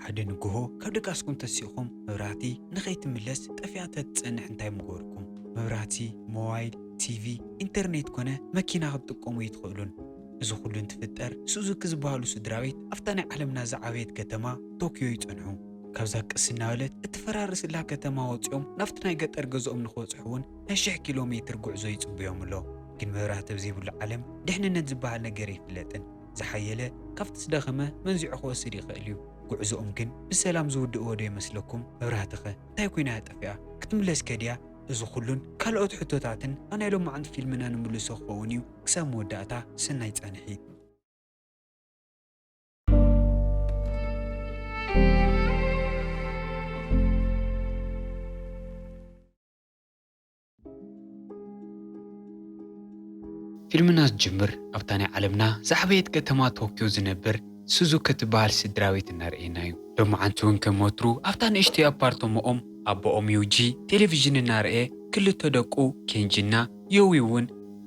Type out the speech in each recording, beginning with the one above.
ሓደ ንግሆ ካብ ድቃስኩም ተሲእኹም መብራህቲ ንኸይትምለስ ጠፊኣ ተትጸንሕ እንታይ ምገበርኩም? መብራህቲ፣ ሞባይል፣ ቲቪ፣ ኢንተርኔት ኮነ መኪና ክትጥቀሙ ኣይትኽእሉን። እዚ ኩሉ እንትፍጠር ሱዙኪ ዝበሃሉ ስድራ ቤት ኣብታ ናይ ዓለምና ዝዓበየት ከተማ ቶክዮ ይጸንሑ። ካብዛ ቅስ እናበለት እትፈራርስላ ከተማ ወጺኦም ናብቲ ናይ ገጠር ገዝኦም ንኽበጽሑ እውን ናይ ሽሕ ኪሎ ሜትር ጉዕዞ ይጽበዮም ኣሎ። ግን መብራህቲ ኣብ ዘይብሉ ዓለም ድሕንነት ዝበሃል ነገር ኣይፍለጥን። ዝሓየለ ካብቲ ዝደኸመ መንዚዑ ክወስድ ይኽእል እዩ። ጉዕዞኦም ግን ብሰላም ዝውድእዎ ዶ ይመስለኩም? መብራህቲ ኸ እንታይ ኮይና እያ ጠፊኣ? ክትምለስ ከ ድያ? እዚ ኩሉን ካልኦት ሕቶታትን ኣብ ናይ ሎማዓንቲ ፊልምና ንምልሶ ክኸውን እዩ። ክሳብ መወዳእታ ሰናይ ጻንሒት። ፊልምና ዝጅምር ኣብታ ናይ ዓለምና ዝዓበየት ከተማ ቶክዮ ዝነብር ሱዙኪ እትበሃል ስድራ ቤት እናርኣየና እዩ። ሎማዓንቲ እውን ከም ወትሩ ኣብታ ንእሽተይ ኣፓርቶሞኦም ኣቦኦም ዩጂ ቴሌቪዥን እናርኣየ፣ ክልተ ደቁ ኬንጂና ዮዊ እውን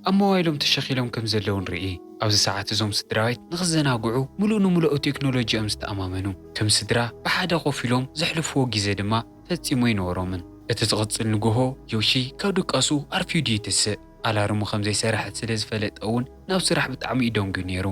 ኣብ ሞባይሎም ተሸኺሎም ከም ዘለዉ ንርኢ። ኣብዚ ሰዓት እዞም ስድራ ቤት ንኽዘናግዑ ምሉእ ንምሉእ ኣብ ቴክኖሎጂ እዮም ዝተኣማመኑ። ከም ስድራ ብሓደ ኮፍ ኢሎም ዘሕልፍዎ ግዜ ድማ ፈጺሙ ኣይነበሮምን። እቲ ዝቕጽል ንግሆ ዮሺ ካብ ድቃሱ ኣርፊዱ ይትስእ። ኣላርሙ ከም ዘይሰርሐት ስለ ዝፈለጠ እውን ናብ ስራሕ ብጣዕሚ እዩ ደንጉዩ ነይሩ።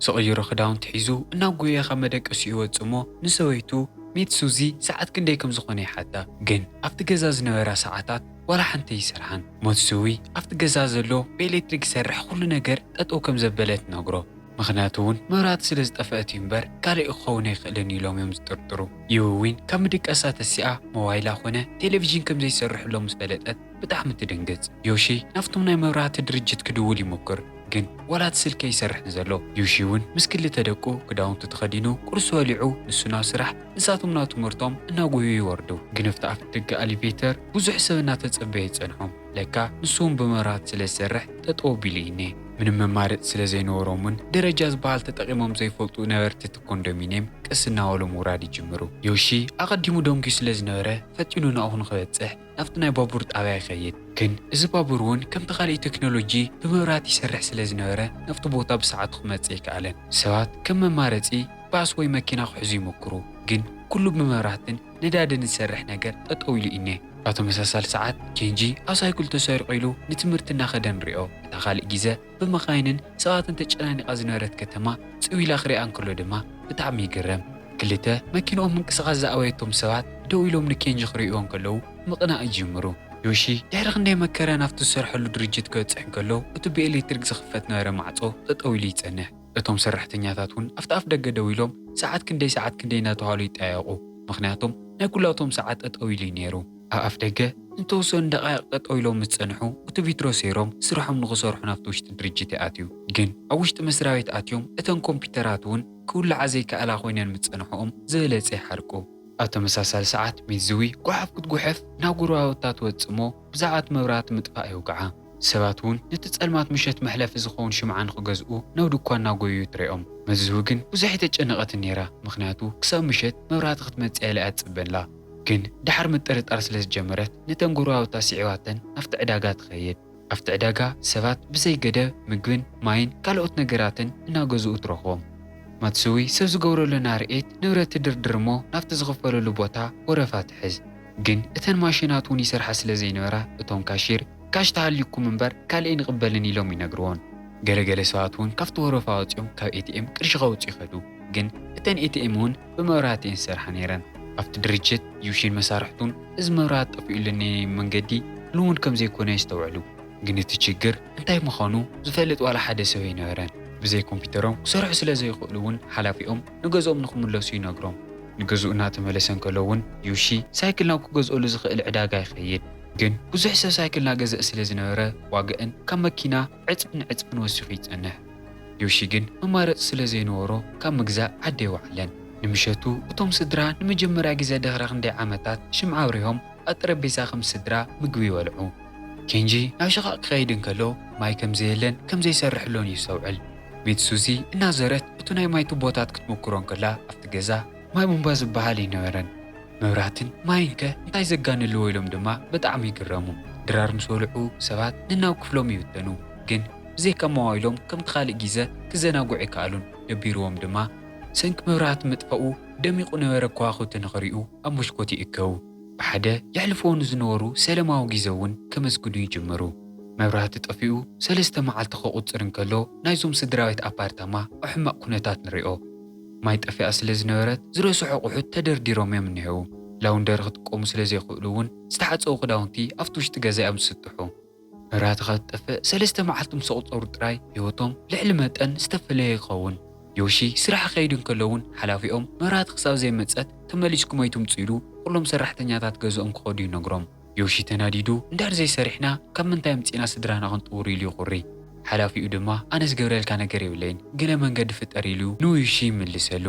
ዝቕይሮ ክዳውንቲ ሒዙ እናጎየ ካብ መደቀሲኡ ይወጽእ እሞ ንሰበይቱ ሚትሱዚ ሰዓት ክንደይ ከም ዝኾነ ይሓታ። ግን ኣብቲ ገዛ ዝነበራ ሰዓታት ዋላ ሓንቲ ኣይሰርሓን። ሞትሱዊ ኣብቲ ገዛ ዘሎ ብኤሌክትሪክ ዝሰርሕ ኩሉ ነገር ጠጠው ከም ዘበለ ትነግሮ። ምኽንያቱ እውን መብራህቲ ስለ ዝጠፍአት እዩ እምበር ካልእ ክኸውን ኣይኽእልን ኢሎም እዮም ዝጥርጥሩ። ዩዊን ካብ ምድቃሳ ተሲኣ ሞባይላ ኮነ ቴሌቪዥን ከም ዘይሰርሕሎም ምስ ፈለጠት ብጣዕሚ ትድንግጽ። ዮሺ ናብቶም ናይ መብራህቲ ድርጅት ክድውል ይሙክር፣ ግን ዋላ እቲ ስልኪ ኣይሰርሕን ዘሎ። ዩሺ እውን ምስ ክልተ ደቁ ክዳውንቱ ተኸዲኑ ቁርሲ በሊዑ ንሱ ናብ ስራሕ ንሳቶም ናብ ትምህርቶም እናጎዩ ይወርዱ። ግን ኣብቲ ኣፍ ደገ ኣሊቬተር ብዙሕ ሰብ እናተጸበየ ይጸንሖም። ለካ ንሱ እውን ብመብራህቲ ስለ ዝሰርሕ ጠጠው ኣቢሉ እዩ እኒኤ። ምንም መማረፂ ስለ ዘይነበሮምን ደረጃ ዝበሃል ተጠቒሞም ዘይፈልጡ ነበርቲ እቲ ኮንዶሚንየም ቀስ እናበሉ ምውራድ ይጅምሩ። ዮሺ ኣቐዲሙ ደንጉዩ ስለ ዝነበረ ፈጢኑ ናብኡ ንኽበጽሕ ናብቲ ናይ ባቡር ጣብያ ይኸይድ። ግን እዚ ባቡር እውን ከምቲ ካልእ ቴክኖሎጂ ብመብራህቲ ይሰርሕ ስለ ዝነበረ ናብቲ ቦታ ብሰዓቱ ክመጽእ ኣይከኣለን። ሰባት ከም መማረፂ ባስ ወይ መኪና ክሕዙ ይሞክሩ፣ ግን ኩሉ ብመብራህትን ነዳድን ዝሰርሕ ነገር ጠጠው ኢሉ እኒኤ። ኣብ ተመሳሳሊ ሰዓት ኬንጂ ኣብ ሳይክል ተሰሪቑ ኢሉ ንትምህርቲ እናኸደ ንሪኦ። እታ ካልእ ግዜ ብመኻይንን ሰባትን ተጨናኒቓ ዝነበረት ከተማ ጽው ኢላ ክሪኣ እንከሎ ድማ ብጣዕሚ ይግረም። ክልተ መኪንኦም ምንቅስቓስ ዝኣበየቶም ሰባት ደው ኢሎም ንኬንጂ ክርእይዎ እንከለዉ ምቕናእ ይጅምሩ። ዮሺ ድሕሪ ክንደይ መከራ ናብቲ ዝሰርሐሉ ድርጅት ክበጽሕ እንከሎ እቲ ብኤሌክትሪክ ዝኽፈት ነበረ ማዕጾ ጠጠው ኢሉ ይጸንሕ። እቶም ሰራሕተኛታት እውን ኣብቲ ኣፍ ደገ ደው ኢሎም ሰዓት ክንደይ ሰዓት ክንደይ እናተባሃሉ ይጠያየቑ። ምኽንያቱም ናይ ኩላቶም ሰዓት ጠጠው ኢሉ እዩ ነይሩ። ኣብ ኣፍ ደገ ንተወሰኑ ደቃይቕ ጠጠው ኢሎም ምስ ጸንሑ እቲ ቪትሮ ሰይሮም ስርሖም ንኽሰርሑ ናብቲ ውሽጢ ድርጅት ይኣትዩ። ግን ኣብ ውሽጢ መስሪያ ቤት ኣትዮም እተን ኮምፒውተራት እውን ክውልዓ ዘይከኣላ ኮይነን ምስ ጸንሕኦም ዝበለጸ ይሓርቁ። ኣብ ተመሳሳሊ ሰዓት ሚትዝዊ ጓሓፍ ክትጉሕፍ ናብ ጎረባብታ ትወጽእ እሞ ብዛዕባ እቲ መብራህቲ ምጥፋእ የውግዓ። ሰባት እውን ነቲ ጸልማት ምሸት መሕለፊ ዝኸውን ሽምዓ ንኽገዝኡ ናብ ድኳን እናጎዩ ትሪኦም። ሚትዝዊ ግን ብዙሕ ኣይተጨነቐትን ነይራ፣ ምኽንያቱ ክሳብ ምሸት መብራህቲ ክትመጽእ ኢላ እያ ትጽበ ኣላ። ግን ደሓር ምጥርጣር ስለ ዝጀመረት ነተን ጎረባብታ ስዒባተን ናብቲ ዕዳጋ ትኸይድ። ኣብቲ ዕዳጋ ሰባት ብዘይ ገደብ ምግብን ማይን ካልኦት ነገራትን እናገዝኡ ትረኽቦም። ማትስዊ ሰብ ዝገብረሉ ናርኤት ንብረት ትድርድር እሞ ናብቲ ዝኽፈለሉ ቦታ ወረፋ ትሕዝ። ግን እተን ማሽናት እውን ይሰርሓ ስለ ዘይነበራ እቶም ካሺር ካሽ ተሃልዩኩም እምበር ካልእ ኣይንቕበልን ኢሎም ይነግርዎን። ገለገለ ሰባት እውን ካብቲ ወረፋ ወፂኦም ካብ ኤቲኤም ቅርሺ ከውፅኡ ይኸዱ። ግን እተን ኤቲኤም እውን ብመብራህቲ እየን ዝሰርሓ ነይረን። ኣብቲ ድርጅት ዩሺን መሳርሕቱን እዚ መብራህቲ ጠፊኡልኒ መንገዲ ልሙድ ከም ዘይኮነ የስተውዕሉ። ግን እቲ ችግር እንታይ ምዃኑ ዝፈልጥ ዋላ ሓደ ሰብ ኣይነበረን። ብዘይ ኮምፒውተሮም ክሰርሑ ስለ ዘይኽእሉ እውን ሓላፊኦም ንገዝኦም ንኽምለሱ ይነግሮም። ንገዝኡ እናተመለሰ እንከሎ እውን ዩሺ ሳይክል ናብ ክገዝኦሉ ዝኽእል ዕዳጋ ይኸይድ። ግን ብዙሕ ሰብ ሳይክል እናገዝአ ስለ ዝነበረ ዋጋእን ካብ መኪና ዕጽፍን ዕጽፍን ወሲኹ ይጸንሕ። ዮሺ ግን መማረፂ ስለ ዘይነበሮ ካብ ምግዛእ ዓዲ ኣይወዓለን። ንምሸቱ እቶም ስድራ ንመጀመርያ ግዜ ድሕሪ ክንደይ ዓመታት ሽምዓ ኣብሪሆም ኣብ ጠረጴዛ ከም ስድራ ምግቢ ይበልዑ። ኬንጂ ናብ ሽቓቕ ክኸይድ እንከሎ ማይ ከም ዘየለን ከም ዘይሰርሕሎን ይስተውዕል። ሚትሱዚ እናዘረት እቱ ናይ ማይ ቱቦታት ክትምክሮ እንከላ ኣብቲ ገዛ ማይ ቡምባ ዝበሃል ኣይነበረን። መብራህትን ማይን ከ እንታይ ዘጋኒ ኣለዎ ኢሎም ድማ ብጣዕሚ ይግረሙ። ድራር ምስ በልዑ ሰባት ነናብ ክፍሎም ይብተኑ። ግን ብዘይካ ሞባይሎም ከምቲ ካልእ ግዜ ክዘናግዑ ኣይከኣሉን። ደቢርዎም ድማ ብሰንኪ መብራህቲ ምጥፋኡ ደሚቑ ነበረ ከዋኽብቲ ንኽሪኡ ኣብ መስኮት ይእከቡ። ብሓደ የሕልፍዎ ንዝነበሩ ሰለማዊ ግዜ እውን ከመስግኑ ይጅምሩ። መብራህቲ ጠፊኡ ሰለስተ መዓልቲ ክቑጽር እንከሎ ናይዞም ስድራ ቤት ኣፓርታማ ኣብ ሕማቕ ኩነታት ንሪኦ። ማይ ጠፊኣ ስለ ዝነበረት ዝረስሑ ኣቑሑት ተደርዲሮም እዮም እኒሄው። ላውንደሪ ክጥቀሙ ስለ ዘይኽእሉ እውን ዝተሓጸቡ ክዳውንቲ ኣብቲ ውሽጢ ገዛ እዮም ዝስጥሑ። መብራህቲ ካብ ዝጠፍእ ሰለስተ መዓልቲ ምስ ኣቑጸሩ ጥራይ ህይወቶም ልዕሊ መጠን ዝተፈለየ ይኸውን። ዮሺ ስራሕ ከይዱ እንከሎ እውን ሓላፊኦም መብራህቲ ክሳብ ዘይመጸት ተመሊስኩም ኣይትምጹ ኢሉ ኩሎም ሰራሕተኛታት ገዝኦም ክኸዱ ይነግሮም። ዮሺ ተናዲዱ እንድሕር ዘይሰሪሕና ካብ ምንታይ ኣምጺእና ስድራና ክንጥውር ኢሉ ይኹሪ። ሓላፊኡ ድማ ኣነ ዝገብረልካ ነገር የብለይን፣ ገለ መንገዲ ፍጠር ኢሉ ንዮሺ ይምልሰሉ።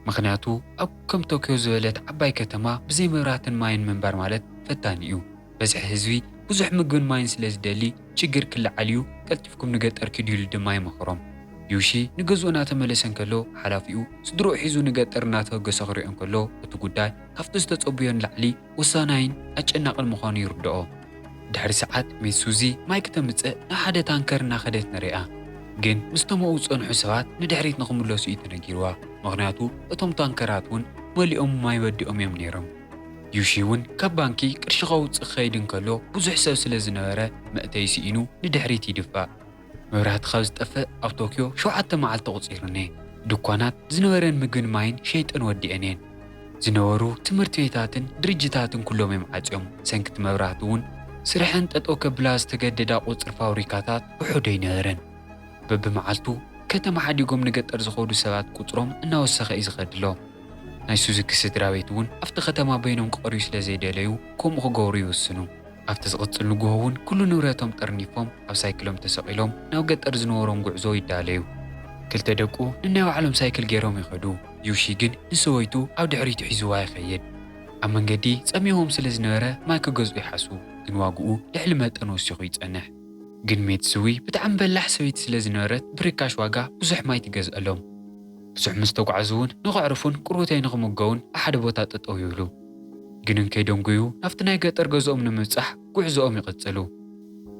ምኽንያቱ ኣብ ከም ቶክዮ ዝበለት ዓባይ ከተማ ብዘይ መብራህትን ማይን ምንባር ማለት ፈታኒ እዩ። በዝሒ ህዝቢ ብዙሕ ምግብን ማይን ስለ ዝደሊ ሽግር ክለዓል እዩ፣ ቀልጢፍኩም ንገጠር ኪዱ ኢሉ ድማ ይመኽሮም። ዮሺ ንገዝኡ እናተመለሰ እንከሎ ሓላፊኡ ስድርኡ ሒዙ ንገጠር እናተበገሰ ክሪኦ እንከሎ እቲ ጉዳይ ካብቲ ዝተጸበዮ ንላዕሊ ወሳናይን ኣጨናቕን ምዃኑ ይርድኦ። ድሕሪ ሰዓት ሜት ሱዚ ማይ ክተምጽእ ናብ ሓደ ታንከር እናኸደት ንሪኣ። ግን ምስቶም ኣብኡ ዝጸንሑ ሰባት ንድሕሪት ንኽምለሱ እዩ ተነጊርዋ፣ ምኽንያቱ እቶም ታንከራት እውን መሊኦም ማይ ወዲኦም እዮም ነይሮም። ዩሺ እውን ካብ ባንኪ ቅርሺ ከውጽእ ክኸይድ እንከሎ ብዙሕ ሰብ ስለ ዝነበረ መእተዪ ስኢኑ ንድሕሪት ይድፋእ። መብራህቲ ካብ ዝጠፍእ ኣብ ቶክዮ ሸውዓተ መዓልቲ ኣቑጺሩ እኒሀ። ድኳናት ዝነበረን ምግብን ማይን ሸይጠን ወዲአን እየን። ዝነበሩ ትምህርቲ ቤታትን ድርጅታትን ኩሎም እዮም ዓጽዮም። ሰንኪ እቲ መብራህቲ እውን ስርሐን ጠጠው ከብላ ዝተገደዳ ቁጽሪ ፋብሪካታት ውሑድ ኣይነበረን። በብመዓልቱ ከተማ ሓዲጎም ንገጠር ዝኸዱ ሰባት ቁጽሮም እናወሰኸ እዩ ዝኸድሎ። ናይ ሱዙኪ ስድራ ቤት እውን ኣብቲ ከተማ በይኖም ክቐርዩ ስለ ዘይደለዩ ከምኡ ክገብሩ ይውስኑ። ኣብቲ ዝቕጽል ንግሆ እውን ኩሉ ንብረቶም ጠርኒፎም ኣብ ሳይክሎም ተሰቒሎም ናብ ገጠር ዝነበሮም ጉዕዞ ይዳለዩ። ክልተ ደቁ ንናይ ባዕሎም ሳይክል ገይሮም ይኸዱ። ዩሺ ግን ንሰበይቱ ኣብ ድሕሪቱ ሒዝዋ ይኸይድ። ኣብ መንገዲ ጸሚዎም ስለ ዝነበረ ማይ ክገዝኡ ይሓስቡ፣ ግን ዋግኡ ልዕሊ መጠን ወሲኹ ይጸንሕ። ግን ሜትስዊ ብጣዕሚ በላሕ ሰበይቲ ስለ ዝነበረት ብርካሽ ዋጋ ብዙሕ ማይ ትገዝአሎም። ብዙሕ ምስ ተጓዕዙ እውን ንኸዕርፉን ቁሩተይ ንኽምገቡን ኣብ ሓደ ቦታ ጠጠው ይብሉ። ግን እንከይደንጎዩ ናብቲ ናይ ገጠር ገዝኦም ንምብጻሕ ጉዕዞኦም ይቕጽሉ።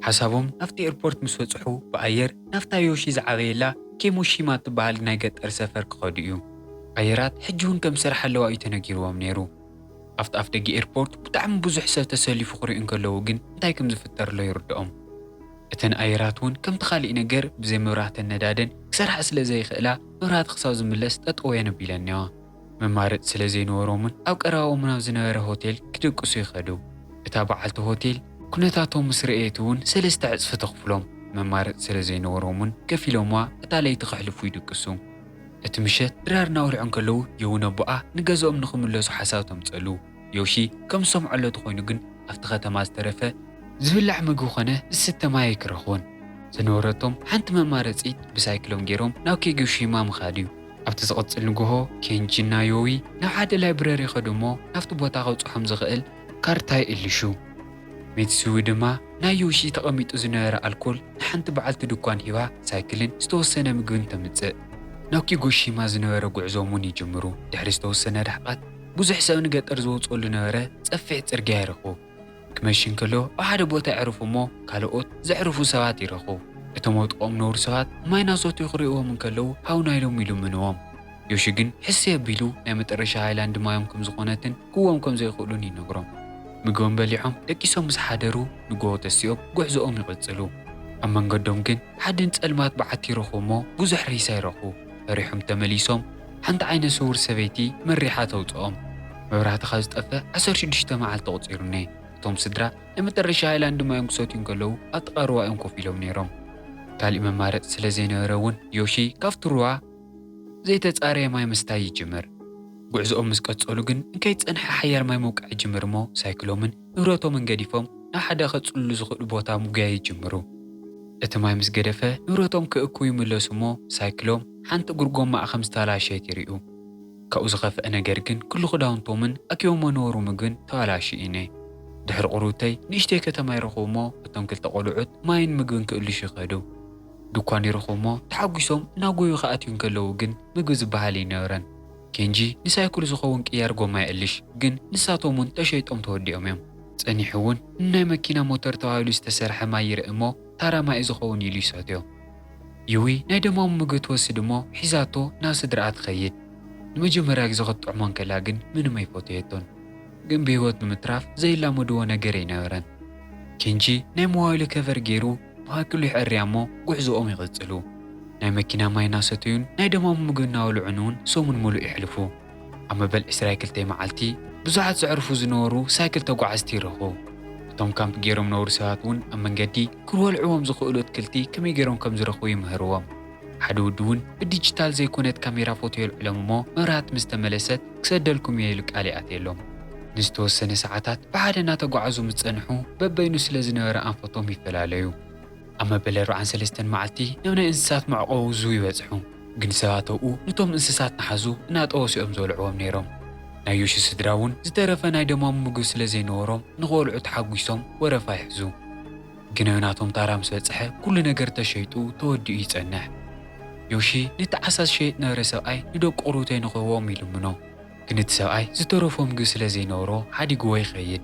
ሓሳቦም ናብቲ ኤርፖርት ምስ በጽሑ ብኣየር ናብታ ዮሺ ዝዓበየላ ኬሞሺማ እትበሃል ናይ ገጠር ሰፈር ክኸዱ እዩ። ኣየራት ሕጂ እውን ከም ዝሰርሓ ኣለዋ እዩ ተነጊርዎም ነይሩ። ኣብቲ ኣፍ ደገ ኤርፖርት ብጣዕሚ ብዙሕ ሰብ ተሰሊፉ ክሪኡ እንከለዉ ግን እንታይ ከም ዝፍጠር ኣሎ ይርድኦም። እተን ኣየራት እውን ከምቲ ካሊእ ነገር ብዘይ መብራህተን ነዳደን ክሰርሓ ስለ ዘይኽእላ መብራህቲ ክሳብ ዝምለስ ጠጠው እየን ኣቢለን እኒዋ። መማረፂ ስለ ዘይነበሮምን ኣብ ቀረባኦም ናብ ዝነበረ ሆቴል ክድቅሱ ይኸዱ። እታ በዓልቲ ሆቴል ኩነታቶም ምስ ረእየት እውን ሰለስተ ዕፅፊ ተኽፍሎም። መማረፂ ስለ ዘይነበሮምን ከፊሎምዋ እታ ለይቲ ከሕልፉ ይድቅሱ። እቲ ምሸት ድራር እናበልዑ እንከለዉ የውን ኣቦኣ ንገዝኦም ንኽምለሱ ሓሳብ ተምፀሉ። ዮሺ ከም ዝሰምዖ ኣሎ ተኾይኑ ግን ኣብቲ ከተማ ዝተረፈ ዝብላዕ ምግቢ ኾነ ዝስተ ማይ ኣይክረኽቡን። ዝነበረቶም ሓንቲ መማረፂት ብሳይክሎም ገይሮም ናብ ኬጎሺማ ምኻድ እዩ። ኣብቲ ዝቕፅል ንግሆ ኬንጂና ዮዊ ናብ ሓደ ላይብረሪ ይኸዱ እሞ ናብቲ ቦታ ከብፅሖም ዝኽእል ካርታ ይእልሹ። ሜትስዊ ድማ ናይ ዮሺ ተቐሚጡ ዝነበረ ኣልኮል ንሓንቲ በዓልቲ ድኳን ሂባ ሳይክልን ዝተወሰነ ምግብን ተምጽእ። ናብ ኪጎሺማ ዝነበረ ጉዕዞም እውን ይጅምሩ። ድሕሪ ዝተወሰነ ርሕቐት ብዙሕ ሰብ ንገጠር ዝወፅኦሉ ነበረ ጸፊሕ ጽርግያ ይረኽቡ። ክመሽ እንከሎ ኣብ ሓደ ቦታ የዕርፉ እሞ ካልኦት ዘዕርፉ ሰባት ይረኽቡ። እቶም ኣብ ጥቕኦም ነበሩ ሰባት ማይ ናሰትዩ ክርእይዎም እንከለዉ ሃውና ኢሎም ይልምንዎም። ዮሺ ግን ሕስይ ኣቢሉ ናይ መጠረሻ ሃይላንድ ማዮም ከም ዝኾነትን ክዎም ከም ዘይኽእሉን ይነግሮም። ምግቦም በሊዖም ደቂሶም ምስ ሓደሩ ንግሆ ተሲኦም ጉዕዞኦም ይቕጽሉ። ኣብ መንገዶም ግን ሓድን ጸልማት በዓቲ ይረኽቡ እሞ ብዙሕ ሬሳ ይረኽቡ። ፈሪሖም ተመሊሶም ሓንቲ ዓይነ ስውር ሰበይቲ መሪሓ ተውጽኦም። መብራህቲ ካብ ዝጠፍእ ዓሰርተ ሽዱሽተ መዓልቲ ተቖጺሩ እኒሀ። እቶም ስድራ ናይ መጠረሻ ሃይላንድ ማዮም ክሰትዩ እንከለዉ ኣብ ጥቓ ሩባ እዮም ኮፍ ኢሎም ነይሮም። ካሊእ መማረፂ ስለ ዘይነበረ እውን ዮሺ ካብቲ ሩባ ዘይተጻረየ ማይ ምስታይ ይጅምር። ጉዕዞኦም ምስ ቀጸሉ ግን እንከይጸንሐ ሓያል ማይ ምውቃዕ ይጅምር እሞ ሳይክሎምን ንብረቶምን ገዲፎም ናብ ሓደ ከጽልሉ ዝኽእሉ ቦታ ምጉያይ ይጅምሩ። እቲ ማይ ምስ ገደፈ ንብረቶም ክእክቡ ይምለሱ እሞ ሳይክሎም ሓንቲ እግሪ ጎማኣ ከም ዝተባላሸየት ይርእዩ። ካብኡ ዝኸፍአ ነገር ግን ኩሉ ክዳውንቶምን ኣኪቦሞ ነበሩ ምግብን ተባላሽዩ እዩ። ድሕሪ ቁሩብተይ ንእሽተይ ከተማ ይረኽቡ እሞ እቶም ክልተ ቆልዑት ማይን ምግብን ክእልሹ ይኸዱ። ድኳን ይረኽቡ እሞ ተሓጒሶም እናጎዩ ክኣትዩ እንከለዉ ግን ምግቢ ዝበሃል ኣይነበረን። ኬንጂ ንሳይክሉ ዝኸውን ቅያር ጎማ የእልሽ፣ ግን ንሳቶም እውን ተሸይጦም ተወዲኦም እዮም። ጸኒሑ እውን ንናይ መኪና ሞተር ተባሂሉ ዝተሰርሐ ማይ ይርኢ እሞ ታራ ማይ እዩ ዝኸውን ኢሉ ይሰትዮ። ዩዊ ናይ ደማሙ ምግቢ ትወስድ እሞ ሒዛቶ ናብ ስድራኣ ትኸይድ። ንመጀመርያ ግዜ ክትጥዕሞ እንከላ ግን ምንም ኣይፈተየቶን። ግን ብህይወት ንምትራፍ ዘይላመድዎ ነገር ኣይነበረን። ኬንጂ ናይ ሞባይሉ ከቨር ገይሩ ብሃይክሉ ይሕርያ እሞ ጉዕዞኦም ይቕጽሉ። ናይ መኪና ማይ እናሰተዩን ናይ ደማሙ ምግቢ እናበልዑን እውን ሰሙን ምሉእ የሕልፉ። ኣብ መበል ዕስራ ክልተ መዓልቲ ብዙሓት ዘዕርፉ ዝነበሩ ሳይክል ተጓዓዝቲ ይረኽቡ። እቶም ካምፕ ገይሮም ነበሩ ሰባት እውን ኣብ መንገዲ ክወልዕዎም ዝኽእሉ ኣትክልቲ ከመይ ገይሮም ከም ዝረኽቡ ይምህርዎም። ሓደ ወዲ እውን ብዲጂታል ዘይኮነት ካሜራ ፎቶ የልዕሎም እሞ መብራህቲ ምስ ተመለሰት ክሰደልኩም እየ ኢሉ ቃል ይኣትየሎም። ንዝተወሰነ ሰዓታት ብሓደ እናተጓዓዙ ምስ ጸንሑ በበይኑ ስለ ዝነበረ ኣንፈቶም ይፈላለዩ። ኣብ መበል ኣርብዓን ሰለስተን መዓልቲ ናብ ናይ እንስሳት መዕቆቢ ዙ ይበጽሑ። ግን ሰባት ኣብኡ ነቶም እንስሳት ንሓዙ እናጠወሱ እዮም ዝበልዕዎም ነይሮም። ናይ ዮሺ ስድራ እውን ዝተረፈ ናይ ደማሙ ምግቢ ስለ ዘይነበሮም ንኽበልዑ ተሓጒሶም ወረፋ ይሕዙ። ግን ኣብ ናቶም ታራ ምስ በጽሐ ኩሉ ነገር ተሸይጡ ተወዲኡ ይጸንሕ። ዮሺ ነቲ ዓሳ ዝሸይጥ ነበረ ሰብኣይ ንደቂ ቁሩብተይ ንኽህቦም ይልምኖ። ግን እቲ ሰብኣይ ዝተረፎ ምግቢ ስለ ዘይነበሮ ሓዲግዎ ይኸይድ።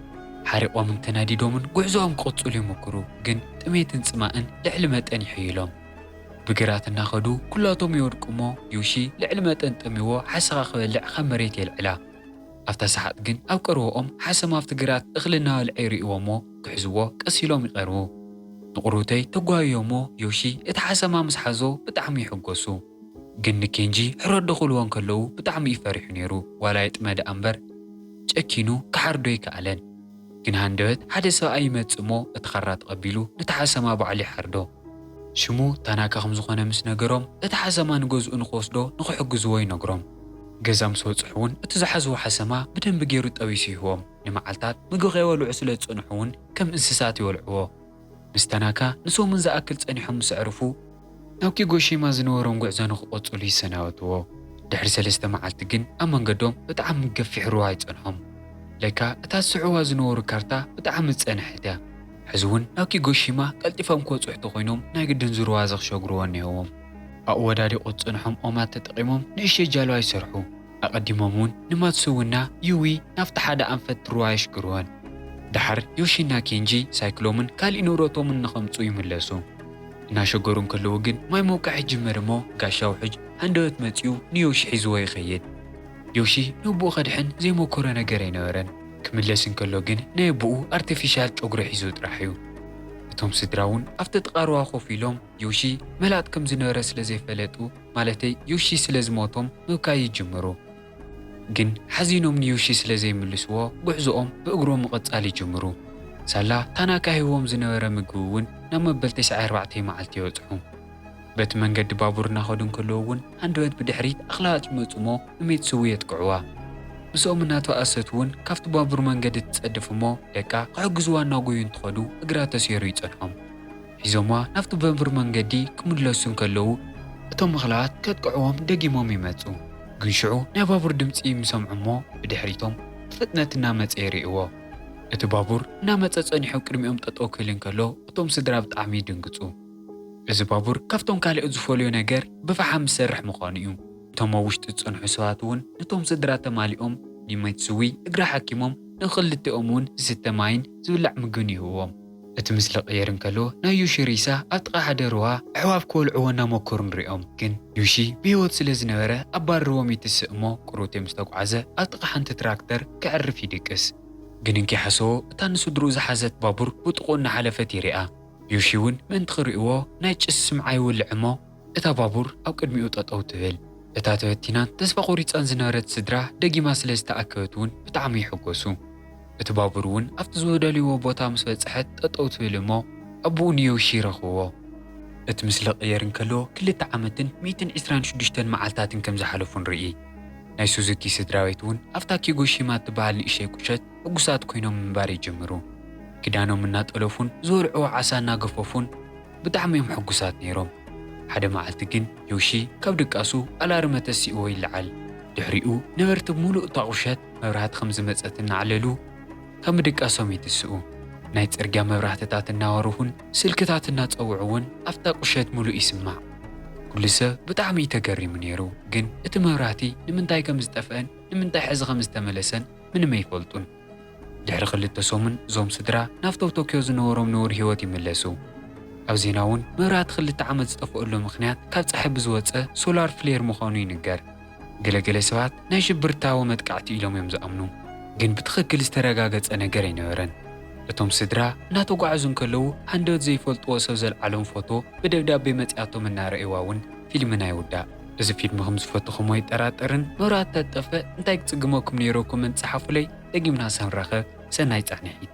ሓሪቖምን ተናዲዶምን ጉዕዞኦም ክቕጽሉ ይሞክሩ፣ ግን ጥሜትን ጽማእን ልዕሊ መጠን ይሕይሎም። ብግራት እናኸዱ ኩላቶም ይወድቁ እሞ ዮሺ ልዕሊ መጠን ጠሚዎ ሓሰኻ ክበልዕ ካብ መሬት የልዕላ። ኣብታ ሰዓት ግን ኣብ ቀረባኦም ሓሰማ ኣብቲ ግራት እኽሊ እናበልዐ ይርእይዎ እሞ ክሕዝዎ ቀስ ኢሎም ይቐርቡ። ንቑሩብተይ ተጓብዮ እሞ ዮሺ እቲ ሓሰማ ምስ ሓዞ ብጣዕሚ ይሕጎሱ። ግን ንኬንጂ ሕረዶ ክብልዎ እንከለዉ ብጣዕሚ እዩ ፈሪሑ ነይሩ። ዋላ የጥመ ደኣ እምበር ጨኪኑ ክሓርዶ ኣይከኣለን። ግን ሃንደበት ሓደ ሰብኣይ ይመጽእ እሞ እቲ ኻራ ተቐቢሉ ነቲ ሓሰማ ባዕሉ ይሓርዶ። ሽሙ ታናካ ከም ዝኾነ ምስ ነገሮም እቲ ሓሰማ ንገዝኡ ንኽወስዶ ንኽሕግዝዎ ይነግሮም። ገዛ ምስ በጽሑ እውን እቲ ዝሓዝዎ ሓሰማ ብደንቢ ገይሩ ጠቢሱ ይህቦም። ንመዓልታት ምግቢ ከይበልዑ ስለ ዝጸንሑ እውን ከም እንስሳት ይበልዕዎ። ምስ ታናካ ንሰሙን ዝኣክል ጸኒሖም ምስ ኣዕርፉ ናብ ኪጎሺማ ዝነበሮም ጉዕዞ ንኽቐጽሉ ይሰናበትዎ። ድሕሪ ሰለስተ መዓልቲ ግን ኣብ መንገዶም ብጣዕሚ ገፊሕ ሩባ ይጸንሖም። ለካ እታ ዝስዕዋ ዝነበሩ ካርታ ብጣዕሚ ዝጸንሐት እያ። ሕዚ እውን ናብ ኪጎሺማ ቀልጢፎም ክበጽሑ ተኾይኖም ናይ ግድን ዝርዋዘ ክሸግርዎ እኒሀዎም። ኣብኡ ወዳዲቑ ዝጸንሖም ኦማት ተጠቒሞም ንእሽተይ ጃልባ ይሰርሑ። ኣቐዲሞም እውን ንማትሱውና ዩዊ ናብቲ ሓደ ኣንፈት ሩባ የሽግርወን። ደሓር ዮሺና ኬንጂ ሳይክሎምን ካሊእ ንብረቶምን ንኸምጽኡ ይምለሱ። እናሸገሩ እንከለዉ ግን ማይ ምውቃዕ ይጅምር እሞ ጋሻ ውሕጅ ሃንደበት መጺኡ ንዮሺ ሒዝዎ ይኸይድ። ዮሺ ንኣቦኡ ከድሕን ዘይሞከሮ ነገር ኣይነበረን። ክምለስ እንከሎ ግን ናይ ኣቦኡ ኣርቲፊሻል ጨጉሪ ሒዙ ጥራሕ እዩ። እቶም ስድራ እውን ኣብቲ ጥቓ ሩባ ኮፍ ኢሎም ዮሺ መላጥ ከም ዝነበረ ስለ ዘይፈለጡ፣ ማለተይ ዮሺ ስለ ዝሞቶም ምብካይ ይጅምሩ። ግን ሓዚኖም ንዮሺ ስለ ዘይምልስዎ ጉዕዞኦም ብእግሮም ምቕጻል ይጅምሩ። ሳላ ታናካ ሂቦም ዝነበረ ምግቢ እውን ናብ መበል ተስዓን ኣርባዕተን መዓልቲ ይበጽሑ። በቲ መንገዲ ባቡር እናኸዱ እንከለዉ እውን ሃንደበት ብድሕሪት ኣኽላባት ይመጹ እሞ ንሜትስዊ የጥቅዕዋ። ምስኦም እናተባእሰት እውን ካብቲ ባቡር መንገዲ ትጸድፍ እሞ ደቃ ክሕግዝዋ እናጎዩ እንትኸዱ እግራ ተሰይሩ ይጸንሖም። ሒዞምዋ ናብቲ ባቡር መንገዲ ክምለሱ እንከለዉ እቶም ኣኽላባት ከጥቅዕዎም ደጊሞም ይመጹ። ግን ሽዑ ናይ ባቡር ድምጺ ይሰምዑ እሞ ብድሕሪቶም ብፍጥነት እናመጸ ይርእይዎ። እቲ ባቡር እናመጸ ጸኒሑ ቅድሚኦም ጠጠው ክብል እንከሎ እቶም ስድራ ብጣዕሚ ይድንግጹ። እዚ ባቡር ካብቶም ካልኦት ዝፈልዮ ነገር ብፈሓም ዝሰርሕ ምዃኑ እዩ። እቶም ኣብ ውሽጢ ዝጸንሑ ሰባት እውን ነቶም ስድራ ተማሊኦም ንሜትስዊ እግራ ሓኪሞም ንኽልቲኦም እውን ዝስተ ማይን ዝብላዕ ምግብን ይህብዎም። እቲ ምስሊ ክቕየር እንከሎ ናይ ዮሺ ሬሳ ኣብ ጥቓ ሓደ ሩባ ኣዕዋፍ ክበልዕዎ እናመከሩ ንሪኦም። ግን ዮሺ ብህይወት ስለ ዝነበረ ኣባርርዎም ይትስእ እሞ ቁሩብተይ ምስ ተጓዕዘ ኣብ ጥቓ ሓንቲ ትራክተር ከዕርፍ ይድቅስ። ግን እንከይሓሰቦ እታ ንስድርኡ ዝሓዘት ባቡር ብጥቕኡ እናሓለፈት ይሪኣ። ዮሺ እውን ምእንቲ ክርእይዎ ናይ ጭስ ስምዓ ይውልዕ እሞ እታ ባቡር ኣብ ቅድሚኡ ጠጠው ትብል። እታ ተበቲናን ተስፋ ቆሪጻን ዝነበረት ስድራ ደጊማ ስለ ዝተኣከበት እውን ብጣዕሚ ይሕጎሱ። እቲ ባቡር እውን ኣብቲ ዝደልይዎ ቦታ ምስ በጽሐት ጠጠው ትብል እሞ ኣቦኡ ንዮሺ ይረኽብዎ። እቲ ምስሊ ክቕየር እንከሎ ክልተ ዓመትን ሚእትን ዕስራን ሽዱሽተን መዓልታትን ከም ዝሓለፉ ንርኢ። ናይ ሱዙኪ ስድራ ቤት እውን ኣብታ ኪጎሺማ እትበሃል ንእሽተይ ቁሸት ሕጉሳት ኮይኖም ምንባር ይጅምሩ። ክዳኖም እናጠለፉን ዝበልዕዎ ዓሳ እናገፈፉን ብጣዕሚ እዮም ሕጉሳት ነይሮም። ሓደ መዓልቲ ግን ዮሺ ካብ ድቃሱ ኣላርመ ተሲእዎ ይለዓል። ድሕሪኡ ነበርቲ ብምሉእ እታ ቁሸት መብራህቲ ከም ዝመጸት እናዕለሉ ካብ ምድቃሶም ይትስኡ። ናይ ጽርግያ መብራህትታት እናበርሁን ስልክታት እናጸውዑ እውን ኣብታ ቁሸት ምሉእ ይስማዕ። ኩሉ ሰብ ብጣዕሚ እዩ ተገሪሙ ነይሩ፣ ግን እቲ መብራህቲ ንምንታይ ከም ዝጠፍአን ንምንታይ ሕዚ ከም ዝተመለሰን ምንም ኣይፈልጡን። ድሕሪ ክልተ ሰሙን እዞም ስድራ ናብቶም ቶክዮ ዝነበሮም ንቡር ህይወት ይምለሱ። ኣብ ዜና እውን መብራህቲ ክልተ ዓመት ዝጠፍአሉ ምኽንያት ካብ ጸሓይ ብዝወጸ ሶላር ፍሌር ምዃኑ ይንገር። ገለገለ ሰባት ናይ ሽብርታዊ መጥቃዕቲ ኢሎም እዮም ዝኣምኑ፣ ግን ብትኽክል ዝተረጋገጸ ነገር ኣይነበረን። እቶም ስድራ እናተጓዓዙ እንከለዉ፣ ሃንደበት ዘይፈልጥዎ ሰብ ዘልዓሎም ፎቶ ብደብዳቤ መጺኣቶም እናረእይዋ እውን ፊልምና ይውዳእ። እዚ ፊልም ከም ዝፈትኹም ኣይጠራጠርን። መብራህቲ ተጠፍእ፣ እንታይ ክጽግመኩም ነይሩ ኮመንት ጸሓፉለይ። ደጊምና ሰንራኸብ። ሰናይ ጻንሒት።